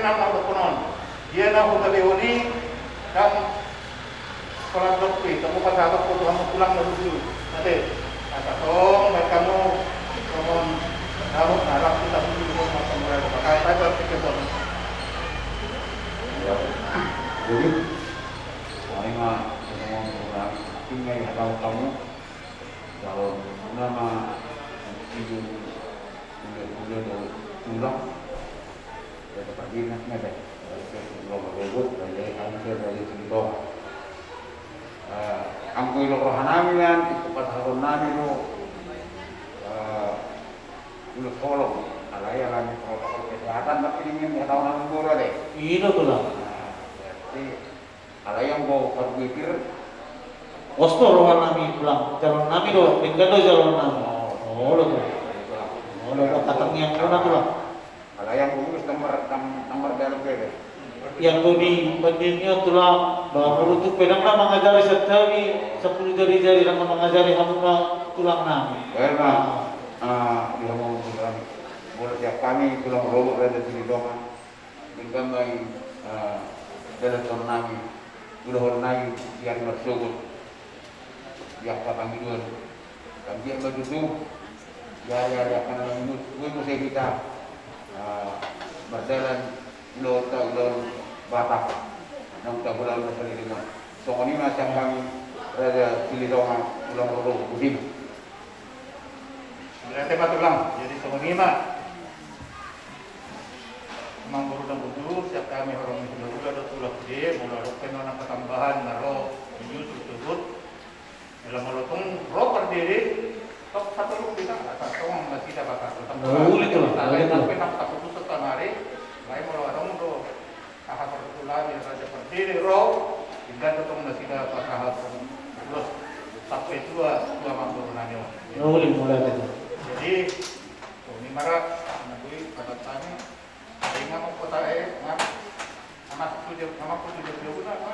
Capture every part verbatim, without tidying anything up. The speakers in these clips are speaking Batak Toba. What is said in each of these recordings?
Nang dohonon, ia na hutadehon i, kan solat dope, tong pasahathon tu hamu tulang na lucu. Ate, asa tong baen hamu songon dahut na rap tu tabu tu rumah pangurang pakai pai tar pikir tong. Ya. Jadi, paling mah songon kurang tinggal ya tahu kamu. Kalau nama itu boleh boleh tulang. Raja Pardede na be. Raja Pardede, Raja Silitonga. Anggo i do rohanami nian, ipasahaton nami do. Ulos holong, alai alani protokol kesehatan, tapi ingin nggak tahu nama guru deh. Iya tulang. Berarti Alai anggo parpikir. Pos do rohanami tulang, jaloonnami do, denggan do jaloonnami. Olo tulang. Olo do, patangianghon ma tulang. Alai anggo ulos nang mar, nang mardalan pe. Ia anggo di pandemi on tulang, ba molo tung pe ndang na mangajari santabi, sampulu jari-jari ndang na mangajari hamu na tulangnami. Baen ma, di hamu tulang. Molo sian hami tulang rorobot Raja Silitonga. Denggan ma i, dalanhon nami, ulaon nami di ari marsogot, di angka pangidoan. Kan dia ma tutu, di ari-ari angka na mangido, boi muse hita mardalan ulaonta, ulaon Batak, naung taulaon na saleleng on. Songon i ma sian hami Raja Silitonga, tulang rorobot, botima. Berarti ma tulang, jadi songon i ma. Amang boru na bujur, sian hami horong ni hulahula dohot hulahula, molo adong pe na tambahan na ro menyusul sebut. Jala molo tung ro Pardede, tok satu lu kita, asa tong nasida bakar. Uli tulang, uli tulang. Tapi tak putus tanari, lain molo adong do Aha, partulan ni Raja Pardede ro, denggan do tong nasida pasahat ulos sampe tua, tua amang boru nami on. Uli, mauliate. Jadi, songon i ma ra, na boi pasahat hami. Ai nga mangkota e, nga, nga masuk tu jabuna, nga.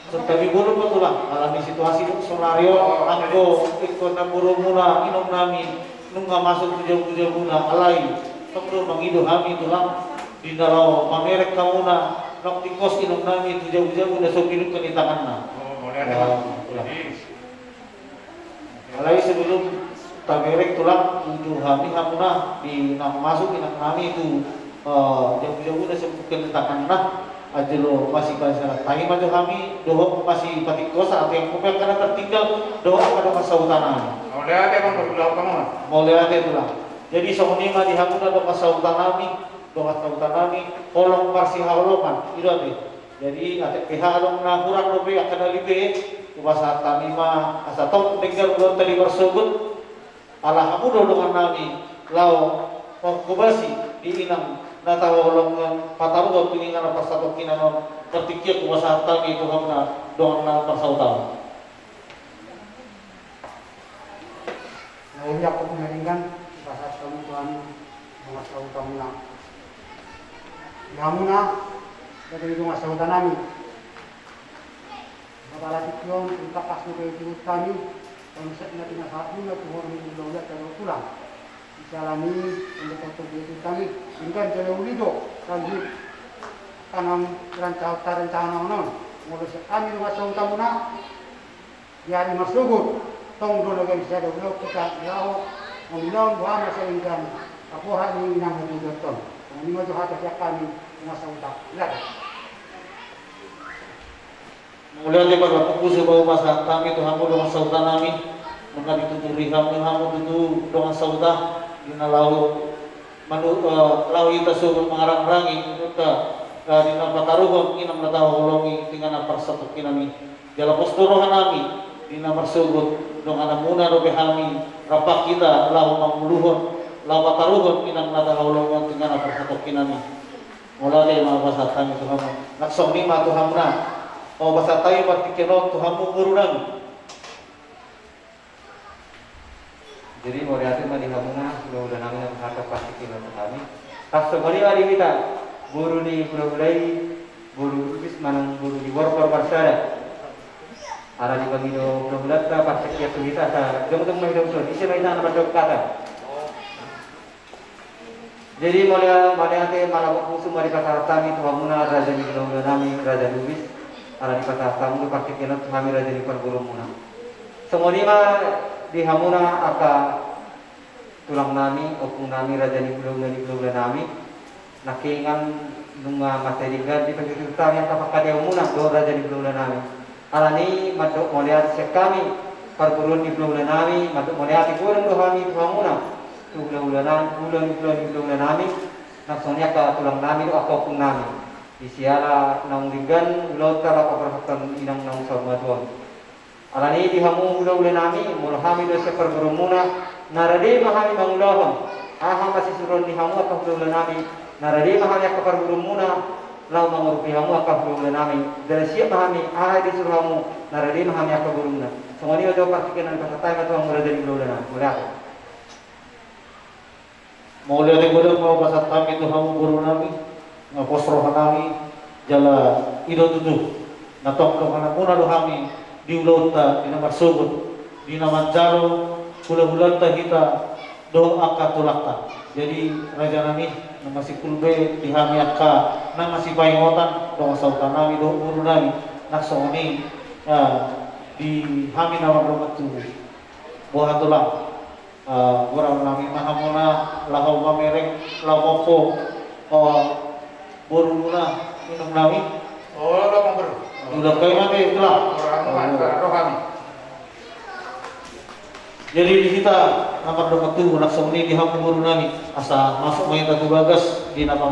Santabi bolon ma tulang, alani situasi sonari on, anggo ingkon namborumuna, inong nami, nunga masuk tu jabu-jabuna, alai tong do mangido hami tulang, di na laho mamereng hamuna, naung tingkos inong nami tu jabu-jabu na so pinungka ni tanganna. Alai sebelum tamereng tulang, uju hami hamuna, di naung masuk inang nami tu jabu-jabu na so pinungka ni tanganna. Anjolo masipasahat hami ma jo hami dohot masipatingkos, ate angka na tartinggal dohot angka dongan sahuta nami. Mauliate ma, mauliate tulang. Jadi songon i ma di hamuna dongan sahuta nami, dongan sahuta nami, holong marsihaholongan, i do ate. Jadi atik pe aha adong na hurang dope angka na lipe, hupasahat hami ma asa tong denggan ulaonta di marsogot. Ala hamu do dongan nami, laho mangkobasi di inang na tahaholongi on, pataruhon tu inganan parsatongkinan on, martingkian hupasahat hami tu hamuna dongan na marsahuta on. Mauliate ma, denggan hupasahat hami tu hami dongan sahutamuna. Di hamuna, di dongan sahuta nami. Apala tingki on, tung tangkas do gabe tihut hami, konsepna pinasahatmuna tu horong ni hulahulanta dohot tulang. Di siala ni i, tung tangkas do gabe tihut hami, denggan jala uli do, sahit angka na rancang, tarancangan on. Molo sian hami dongan sahutamuna, di ari marsogot, tong do na gabe sada ulaon hita laho mangulahon boha ma saleleng ni apoha ni inang na tujaton. Songon i ma jo hata sian hami dongan sahuta. Mauliate. Mauliate ma, marpungu ma hupasahat hami tu hamu dongan sahuta nami, nunga dituturi hamu, hamu tutu dongan sahuta, di na laho manu, eh, laho hita sogot mangarangrangi, nunga, eh, di na pataruhon inang na tahaholongi tu inganan parsatongkinan i. Jala pos do roha nami, di na marsogot, donganmuna dope hami, rap hita laho manguluhon, laho pataruhon inang na tahaholongi on tu inganan parsatongkinan i. Mauliate ma hupasahat hami tu hamu. Nang songon i ma tu hamuna. Hupasahat hami partingkian on tu hamu boru nami. Jadi mauliate ma di hamuna, hulahula nami na hupasahat partingkian on tu hami. Pas songon i ma di hita, boru ni hulahula i, boru Lubis manang boru ni Borgor Marsada. Ala dipangido hulahulanta partingkian tu hita, asa jongjong ma hita tu son, ise ma hita na mandok hata. Jadi mauliate, mauliate, malambok pusu ma dipasahat hami tu hamuna raja ni hulahula nami, raja Lubis, ala dipasahat hamu do partingkian on tu hami raja ni parboruonmuna. Songon i ma di hamuna angka tulang nami, ompung nami, raja ni hulahula ni hulahula nami, nangkiningan nunga mansai denggan dipaihut-ihut hami angka pangkataion muna dohot raja ni hulahula nami. Alani i mandok mauliate sian hami parboruon ni hulahula nami, mandok mauliate godang do hami tu hamuna, tu hulahula nami, hulahula ni hulahula nami, nang songon i angka tulang nami dohot angka ompung nami. Di siala naung denggan ulaonta laho paborhathon inang naung saur matua on. Alani i di hamu hulahula nami, molo hami do sian parboruonmuna, na rade ma hami mangulahon aha ma sisuruon ni hamu angka hulahula nami, na rade ma hami angka parboruonmuna laho mangurupi hamu angka hulahula nami, jala siap ma hami, aha disuru hamu, na rade ma hami angka borumuna. Songon i ma jo partingkian on, pasahat hami ma tu hamu raja ni hulahula nami. Mauliate. Mauliate godang ma hupasahat hami tu hamu boru nami, na pos roha nami, jala i do tutu, na tong dongananmuna do hami di ulaonta, di na marsogot, di na manjalo hulahulanta hita dohot angka tulangta. Jadi raja nami, na masipul be di hami angka na masipaingotan dongan sahuta nami dohot boru nami, nang songon i, ah, di hami na mardongan tubu. Boha tulang. Ah, godang nami ma hamuna laho mamereng, laho mompo, ah, borumuna, inang nami. Oh, laho mamboru. Udah kau mati tulang. Orang rumah, oh. Rohani. Jadi di hita na mardongan tubu, nang songon i di hamu boru nami, asa masuk ma hita tu bagas di na pama-